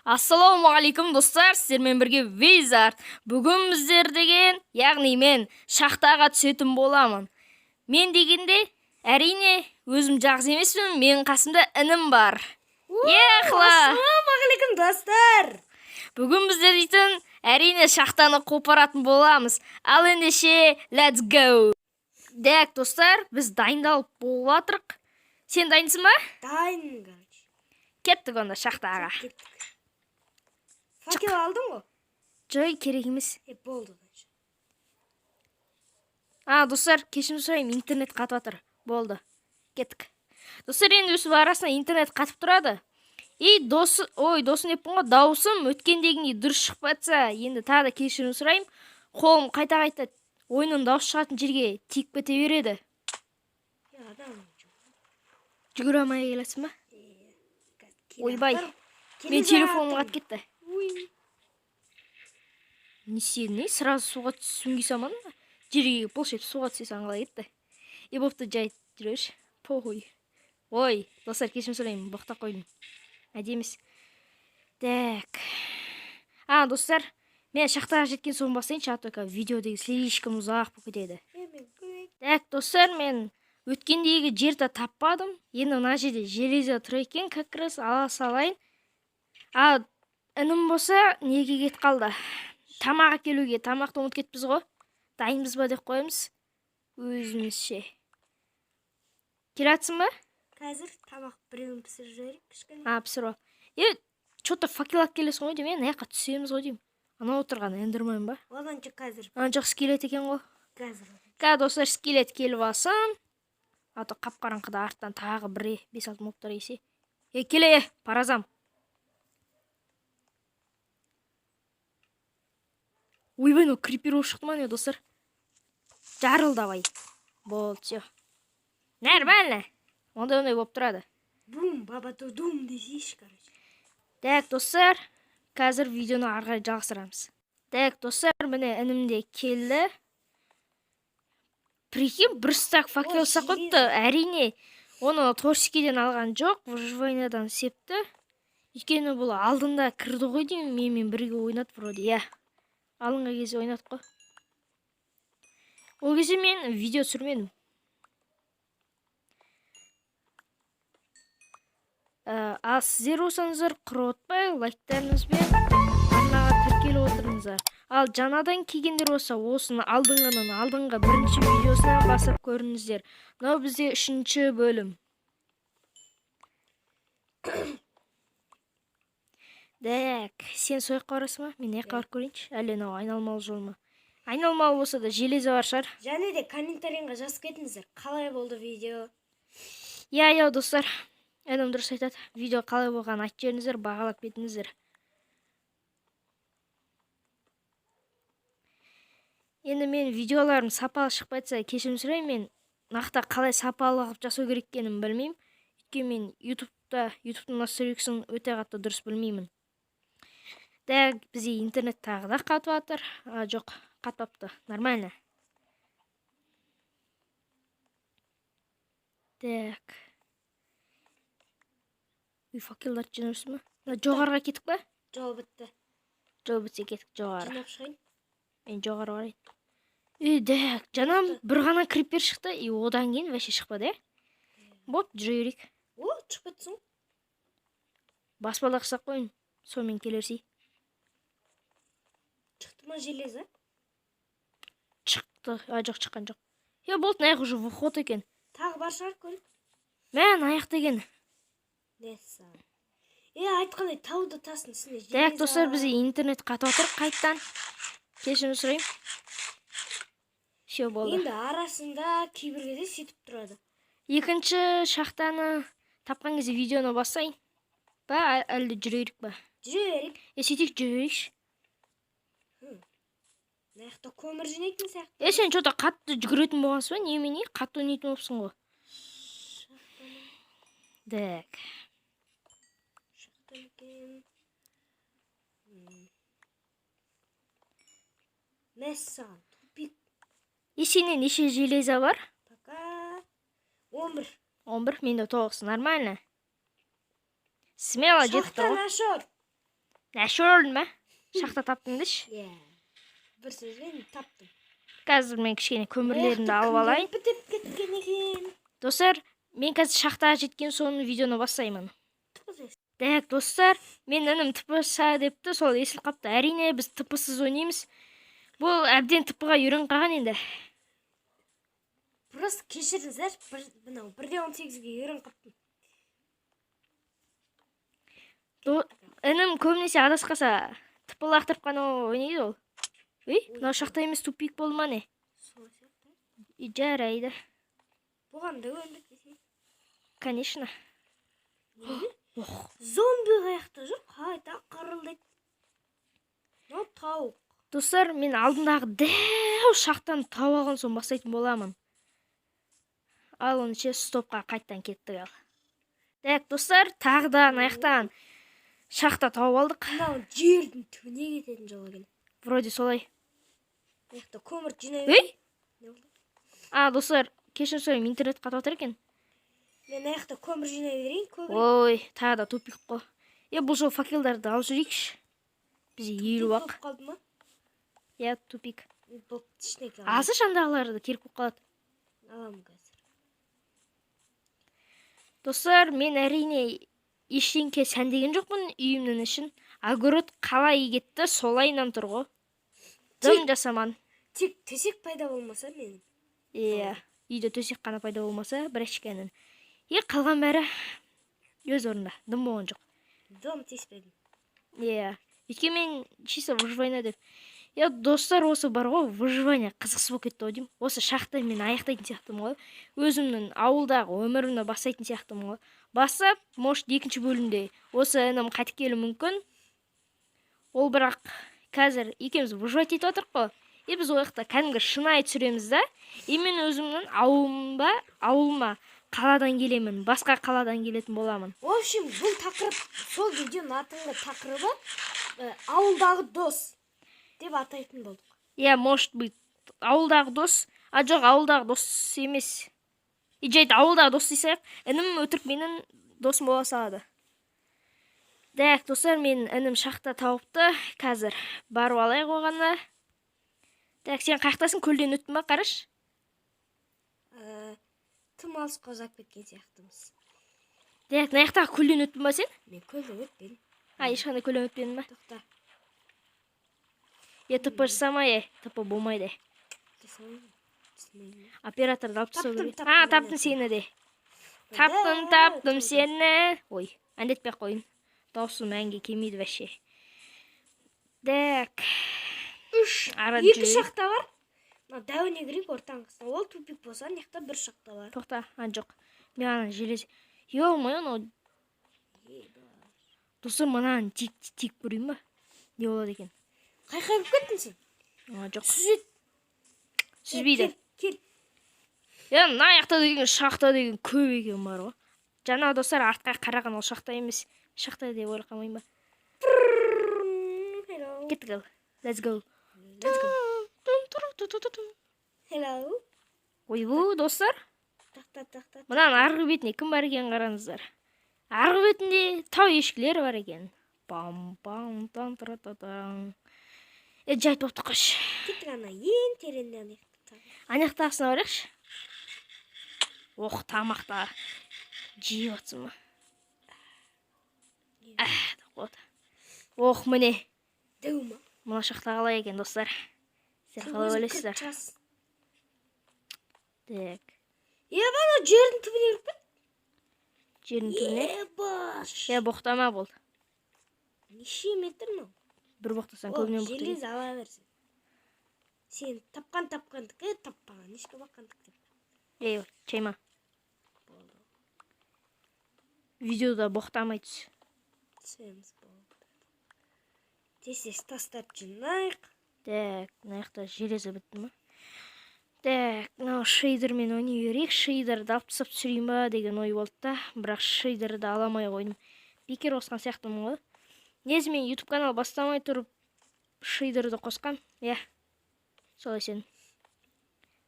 Ассалаумағалейкум, достар! Сіздермен бірге Визард. Бүгін біздер деген, яғни мен шахтаға түсетін боламын. Мен дегенде, әрине, өзім жалғыз емеспін, менің қасымда інім бар. Ехла! Ассалаумағалейкум, достар! Бүгін біздер дейтін, әрине, шахтаны қопаратын боламыз. Ал ендеше, let's go! Так, достар, біз дайындалып болып жатырық. Сен дайынсың ба? Дайын, короче. Кеттік онда шахтаға. Кеттік. Факел алдың ғой? Жай, керек емес. Е, болды. Короче. А, достар, кешірім сұраймын, интернет қатып жатыр. Болды. Кеттік. Достар, енді өсіп арасында интернет қатып тұрады. И досы, ой, досым деппін ғой, дауысым өткендегіндей дұрыс шықпатса, енді тағы да кешірім сұраймын. Қолым қайта-қайта ойынның дауысы шығатын жерге тиіп кете береді. Е, адам жоқ. Жүгіре алмай келесің ба? Қазір Ойбай. келе Мен телефоным жатырмын. қатып кетті. Уй. Не істедің, не? Сразу суға сүңги салмадың ба? Жерге былш етіп суға түсе салған қалай кетті? Е, бопты, жай жүре берші. Похуй. Ой, достар, кешірім сұраймын, боқтап қойдым. Әдемі емес. Так. А, достар, мен шахтаға жеткен соң бастайыншы, а то видео деген слишком ұзақ болып кетеді. Е, мен көрейін. Так, достар, мен өткендегі жерді таппадым. Енді мына жерде железо тұр екен, как раз ала салайын. А, інім болса, неге кетіп қалды? Тамақ әкелуге, тамақты ұмытып кетіппіз ғой. Дайынбыз ба деп қоямыз. Өзімізше. Келатсың ба? Қазір тамақ біреуін пісіріп жіберейік кішкене. А, пісіріп ал. Е, че-то факел алып келесің ғой деймін, мына жаққа түсеміз ғой деймін. Анау отырған эндермен ба? Одан жоқ қазір. Ана жоқ, скелет екен ғой. Қазір. Қазір, достар, скелет келіп алсын. А то қап-қараңғыда арттан тағы бір бес алты мобтар келсе. Е, келе, паразам. Ойбай, мынау крипер болып шықты ма, не, достар? Жарыл давай. Болды, все. Нормально. Ондай-ондай болып тұрады. Бум, баба дум десейші, короче. Так, достар, қазір видеоны ары қарай жалғастырамыз. Так, достар, міне інім де келді. Прикинь, бір стак факел Ой, ұстап қойыпты. Әрине, оны Торскийден алған жоқ, выживаниядан септі. Өйткені бұл алдында кірді ғой деймін, менімен бірге ойнады вроде, иә. Алдыңғы кезде ойнадық қой. Ол кезде мен видео түсірмедім. Ал сіздер болсаңыздар, құр отпай, лайктарыңызбен арнаға тіркеліп отырыңыздар. Ал жаңадан келгендер болса, осыны алдыңғының алдыңғы бірінші видеосынан бастап көріңіздер. Мынау бізде үшінші бөлім. Так, сен сол жаққа барасың ба? Мен мына жаққа барып көрейінші. Әлде мынау айналмалы жол ма? Айналмалы болса да железо бар шығар. Және де комментарийға жазып кетіңіздер. Қалай болды видео? Иә, иә, достар. Інім дұрыс айтады. Видео қалай болғанын айтып жіберіңіздер, бағалап кетіңіздер. Енді мен видеоларым сапалы шықпай жатса, кешірім сұраймын. Мен нақты қалай сапалы қылып жасау керек екенін білмеймін. Өйткені мен ютубтың настройкасын өте қатты дұрыс білмеймін. Так, бізде интернет тағы да қатып жатыр. А, жоқ, қатпапты. Нормально. Так. Үй, факелдарды жинап жүрсің ба? Мына жоғарыға кеттік па? Жол бітті. Жол бітсе кеттік жоғары. Жинап шығайын. Мен жоғары қарайын. Е, так, жаңа бір ғана крипер шықты, и одан кейін вообще шықпады, ә? Болды, жүре берейік. О, шығып кетсің. Баспалдақ жасап қояйын, сонымен келерсей. Шықты ма железо? Шықты. А, жоқ, шыққан жоқ. Е, болды, мына жақ уже выход екен. Тағы бар шығар, көрейік. Мә, мына жақ деген. Несі? Е, айтқандай тауды тастың үстіне Так, железо. достар, бізде интернет қатып отыр қайттан. Кешірім сұраймын. Все, болды. Енді арасында кейбір кезде сөйтіп тұрады. Екінші шахтаны тапқан кезде видеоны бастайын ба, әлде жүре берейік па? Жүре берейік. Е, сөйтейік, жүре берейікші. Мына жақта көмір жинайтын сияқты. Е, сен че-то қатты жүгіретін болғансың ба? Немене? Қатты ойнайтын болыпсың ғой. Так. Шахта екен. Мәссаған, тупик. Е, сенде неше железо бар? Пока 11. 11, менде 9, нормально. Смело жетіп тұр Шахта ғой. нашел. Нәшір өлдің ба? Шахта таптың деші. Иә. Бір сөзбен таптым. Қазір мен кішкене көмірлерімді алып алайын. Бітіп кеткен екен. Достар, мен қазір шахтаға жеткен соң видеоны бастаймын. Так, достар, мен інім тпша депті, сол есіліп қапты. Әрине, біз тпсыз ойнаймыз. Бұл әбден тпға үйреніп қалған енді. Просто кешіріңіздер, бір, мынау 1.18-ге үйреніп қалыппын. Інім көбінесе адасқаса тп лақтырып қана ойнайды ол. Ей, мынау шахта емес, тупик болды ма не? Сол сияқты. И, жарайды. Бұған да көндік десей. Конечно. Неге? Ох, Зомби қаяқта жүр? Қайта қырылдайды. Мынау тауық. Достар, мен алдындағы дәу шахтаны тауып алған соң бастайтын боламын. Ал онынша стопқа қайттан кеттік ал. Так, достар, тағы да ана жақтан шахта тауып алдық. Мынау жердің түбіне кететін жол екен. Вроде солай. Мына жақта көмір жинай Ей! Не болды? А, достар, кешірім сұраймын, интернет қатып жатыр екен. Мен мына жақта көмір жинай берейін, көмір. Ой, тағы да тупик қой. Е, бұл жолы факелдарды алып жүрейікші. Бізде 50 ақ. Болып қалды ма? Иә, тупик. Болып ештеңе. Азы жандағылары да керек болып қалады. Аламын қазір. Достар, мен әрине ештеңке сәндеген жоқпын үйімнің ішін. Огород қалай кетті, солайынан тұр ғой. Дым жасаман. Тек төсек пайда болмаса менің. Иә, үйде төсек қана пайда болмаса, бір әшкенің. Е, қалған бәрі өз орнында, дым болған жоқ. Дым тиіспедім. Иә, өйткені мен чисто выживание деп. Иә, достар, осы бар ғой, выживание қызықсыз болып кетті ғой деймін. Осы шахта мен аяқтайтын сияқтымын ғой. Өзімнің ауылдағы өмірімді бастайтын сияқтымын ғой. Бастап, может, екінші бөлімде осы інім қайтып келуі мүмкін. Ол бірақ қазір екеуміз выживать етіп жатырмық қой. И біз ол жақта кәдімгі шынайы түсіреміз да. И мен өзімнің ауылыма қаладан келемін, басқа қаладан келетін боламын. В общем, бұл тақырып, сол видеоның атыңғы тақырыбы ауылдағы дос деп атайтын болдық. Иә, может быть, ауылдағы дос. А, жоқ, ауылдағы дос емес. И жайт ауылдағы дос дей салайық. Інім өтірік менің досым бола салады. Так, достар, мен інім шахта тауыпты. Қазір барып алайық оғаны. Так, сен қаяқтасың? Көлден өттің ба? Қарашы. Тым алысқа ұзап кеткен сияқтымыз. Так, мына жақтағы көлден өттің ба сен? Мен көлден өтпедім. А, ешқандай көлден өтпедің ба? Тоқта. Е, тп жасама, е. Тп болмайды. Жасамаймын. Түсінемін. Операторды алып тастау Таптым, керек. таптым, А, таптым міне. сені де. Таптым, Да, таптым таптым. сені. Ой, әндетпей ақ қояйын. Дауысым әнге келмейді вообще. Так. Үш, Ара екі жүрейік. шахта бар. Мына дәуіне кірейік, ортаңғысына. Ол тупик болса, мына жақта бір шахта бар. Тоқта, а, жоқ. Мен ана желез. Ё-моё, анау достар, мынаны тиіп тиіп көрейін ба? Не болады екен? Қай кіріп кеттің сен? А, жоқ. Сүзеді. Сүзбейді. Кел, кел. Е, мына жақта деген шахта деген көп екен бар ғой. Жаңа, достар, артқа қараған ол шахта емес. Шахта деп ойлап қалмайын ба? Hello. Кеттік ал. Let's go. Let's go. Hello. Ойбу, достар. Тоқта, тоқта. Мынаның арғы бетінде кім бар екенін қараңыздар. Арғы бетінде тау ешкілері бар екен. Пам пам там тра та таң. Е, жайт болып қош. Кеттік ана ең тереңде ана жақта. Ана жақтағысына барайықшы. Ох, тамақта жеп жатсың ба? Әх, деп қояды. Ох, міне. Дәу ма? Мына шахта қалай екен, достар? Сіздер Сен қалай өзің ойлайсыздар? кіріп шығасың. Так, Е, бана жердің түбіне кіріп кет. жердің түбіне. Ебаш. Е, боқтама болды. Неше метр мынау? Бір боқтасаң О, көбінен боқтайды. Желез ала берсін. Сен тапқан тапқандікі, таппаған ешкі баққандікі деп. Ей, чайма. Болды. Видеода боқтамай түс. Түсеміз, болды. Тез тез тастарды жинайық. Так, мына жақта железо бітті ма? Так, мынау шейдермен ойнай берейік. Шейдерді алып тастап түсірейін ба деген ой болды да, бірақ шейдерді ала алмай қойдым. Бекер қосқан сияқтымын ғой. Негізі мен YouTube канал бастамай тұрып шейдерді қосқам. Иә. Солай сен.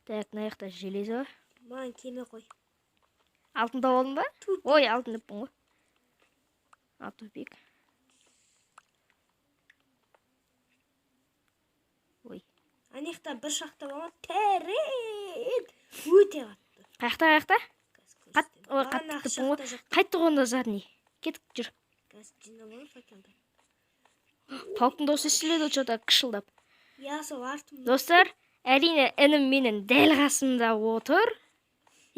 Так, мына жақта железо бар. Маған кеме қой. Алтын тауып алдың ба? Тупик. Ой, алтын деппін ғой. А, тупик. Ана жақта бір шахта болған, терең, өте қатты. Қаяқта, қаяқта? Қазір Қат, көрсетемін. ой, қатты Бағанағы деппін ғой. шахта жақта. Қайттық онда задний. Кеттік, жүр. Қазір жинап аламын факелді. Тауықтың дауысы естіледі что-то кышылдап. Иә, сол артымда. Достар, әрине, інім менің дәл қасымда отыр.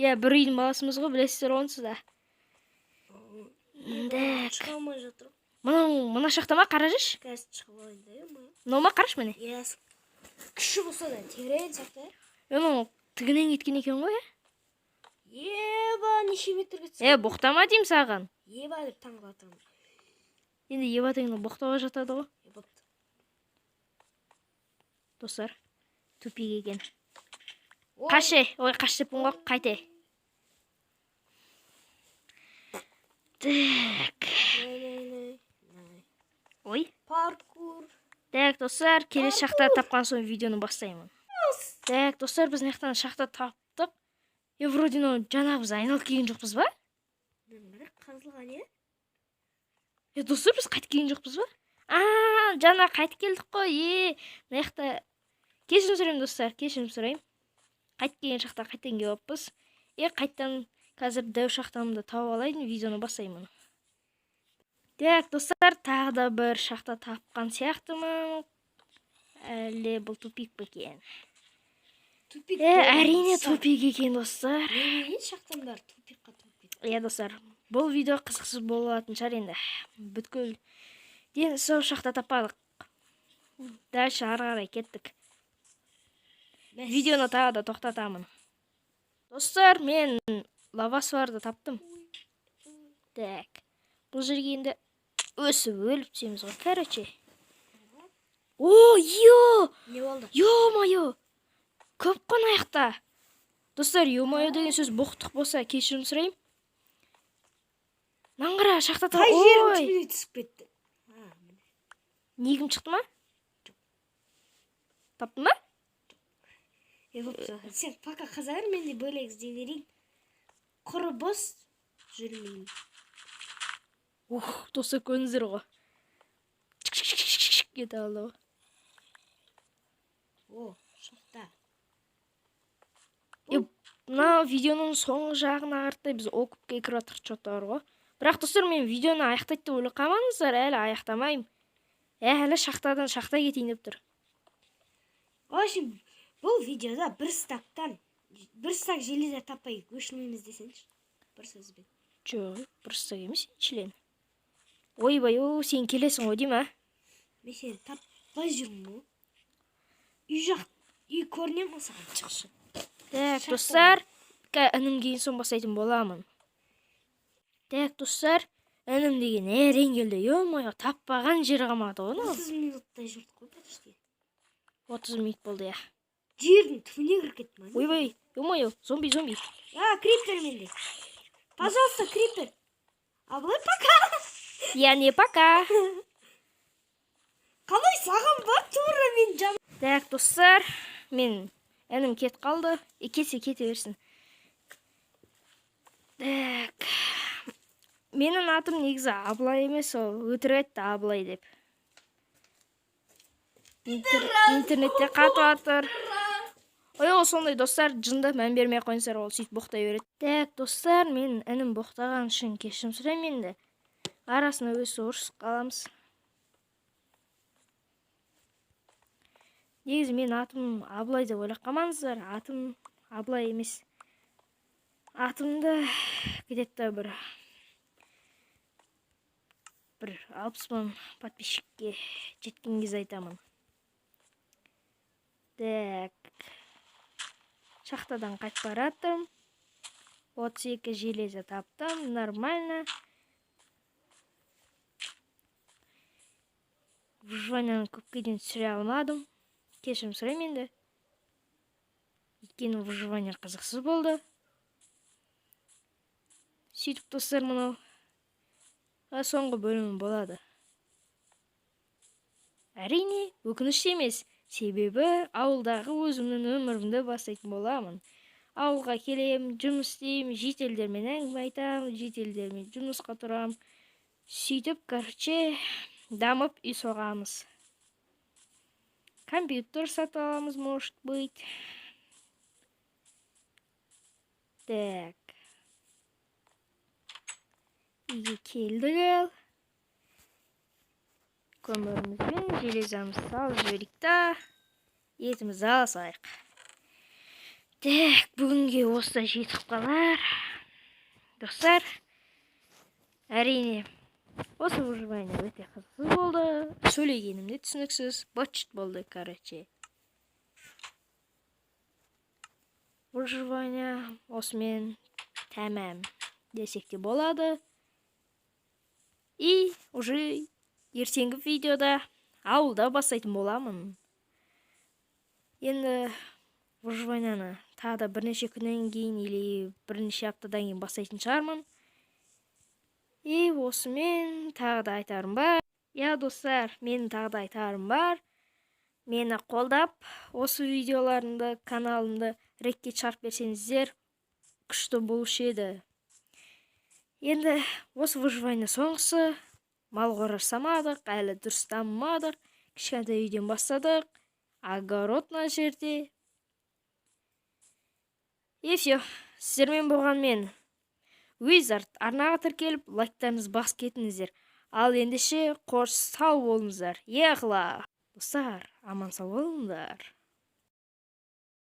Иә, бір үйдің баласымыз ғой, білесіздер онсыз да. Так. Шыға алмай жатыр. Мынау мына шахта ма, қарашы? Қазір шығып алайын да, е. Мынау ма, қарашы міне. Иә, кіші болса да терең сияқты. Мынау тігінен кеткен екен ғой, иә? Еба, неше метрге түскен? Е, боқтама деймін саған. Еба деп таң қалып жатырмын. Енді еба деген боқтауға жатады ғой. Е, бопты. Достар, тупик екен. Ой, Қаш, ей, ой, қаш деппін ғой, қайт, ей. Так. Най, най, най, най. Ой. Паркур. Так, достар, келесі шахта тапқан соң видеоны бастаймын. Так, достар, біз мына жақтан шахта таптық. Е, вроде мынау жаңағы біз айналып келген жоқпыз ба? Мына қазылған, иә? Е, достар, біз қайтып келген жоқпыз ба? А, жаңа қайтып келдік қой. Е, мына жақта кешірім сұраймын, достар, кешірім сұраймын. Қайтып келген шақта қайтадан келіп алыппыз. Е, қайтадан қазір дәу шахтамды тауып алайын, видеоны бастаймын. Так, достар, тағы да бір шахта тапқан сияқтымын. Әлде бұл тупик пе екен? Тупик. Е, әрине тупик екен, достар. Неге шахтаның бәрі тупикқа толып кетті? Иә, достар, бұл видео қызықсыз болатын шығар енді. Бүткіл ден сау шахта таппадық. Дальше ары қарай кеттік. Видеоны тағы да тоқтатамын. Достар, мен лавасуарды таптым. Так. Бұл жерге енді өсіп өліп түсеміз ғой, короче. О, ё! Не болды? Ё-моё! Көп қой мына жақта. Достар, ё-моё деген сөз боқтық болса, кешірім сұраймын. Мынаны қара, шахта Қай жердің Ой! түбіне түсіп кетті? А, міне. Негім шықты ма? Таптың ба? Е, бопты. Сен пока қаза бер, мен де бөлек іздей берейін. Құры бос жүрмеймін. Ух, достар, көрдіңіздер ғой. Чик-чик-чик-чик кете алды ғой. О, шахта. Е, мына видеоның соңғы жағына қаратай біз окупке кіріп жатырмық что-то бар ғой. Бірақ, достар, мен видеоны аяқтайды деп ойлап қалмаңыздар, әлі аяқтамаймын. Әлі шахтадан шахта кетейін деп тұр. В общем, бұл видеода бір стактан бір стак железо таппай өшірмейміз десеңші. Бір сөзбен. Жоқ, бір стак емес, член. Ойбай, о, сен келесің ғой деймін, а? Мен сені таппай жүрмін ғой. Үй жақ, үй көріне ма саған? Шықшы. Так, Шахта. достар, інім кейін соң бастайтын боламын. Так, достар, інім деген әрең келді. Ё-моё, таппаған жері қалмады ғой мынау. 30 минуттай жүрдік қой почти. 30 минут болды, иә. Жердің түбіне кіріп кеттім. А? Ойбай, ё-моё, зомби, зомби. А, крипер менде. Пожалуйста, крипер. Абылай, пока. Я не пока. Қалай саған бар тура мен жан. Так, достар, мен інім кетіп қалды. Е, кетсе кете берсін. Так. Менің атым негізі Абылай емес, ол өтірік айтты Абылай деп. Интернетте қатып жатыр. Ой, ол сондай, достар, жынды, мән бермей қойыңыздар, ол сөйтіп боқтай береді. Так, достар, мен інім боқтаған үшін кешірім сұраймын енді. Арасында өсіп ұрысып қаламыз. Негізі мен атым Абылай деп ойлап қалмаңыздар. Атым Абылай емес. Атымды где-то бір 60 000 подписчикке жеткен кезде айтамын. Так. Шахтадан қайтып баратырмын. 32 железо таптым. Нормально. Выживанияны көпке дейін түсіре алмадым. Кешірім сұраймын енді. Өйткені выживание қызықсыз болды. Сөйтіп, достар, мынау соңғы бөлімі болады. Әрине, өкінішті емес. Себебі ауылдағы өзімнің өмірімді бастайтын боламын. Ауылға келем, жұмыс істеймін, жительдермен әңгіме айтамын, жительдермен жұмысқа тұрамын. Сөйтіп, короче, дамып үй соғамыз. Компьютер сатып аламыз, может быть. Так. Үйге келдік ал. Көмірімізбен железамызды салып жіберейік та, етімізді алсайық. Так, бүгінге осылай жетіп қалар. Достар, әрине, осы выживание өте қызықсыз болды. Сөйлегенім де түсініксіз, быт болды, короче. Выживание осымен тәмам десек те болады. И уже ертеңгі видеода ауылда бастайтын боламын. Енді выживанияны тағы да бірнеше күннен кейін или бірнеше аптадан кейін бастайтын шығармын. И осымен тағы да айтарым бар. Иә, достар, менің тағы да айтарым бар. Мені қолдап, осы видеоларымды, каналымды рекке шығарып берсеңіздер, күшті болушы еді. Енді осы выживание соңғысы. Мал қора жасамадық, әлі дұрыс дамымадық. Кішкентай үйден бастадық. Огород мына жерде. И все. Сіздермен болған мен, Wizard. Арнаға тіркеліп, лайктарыңызды басып кетіңіздер. Ал ендеше, қош, сау болыңыздар. Ехла. Достар, аман сау болыңдар.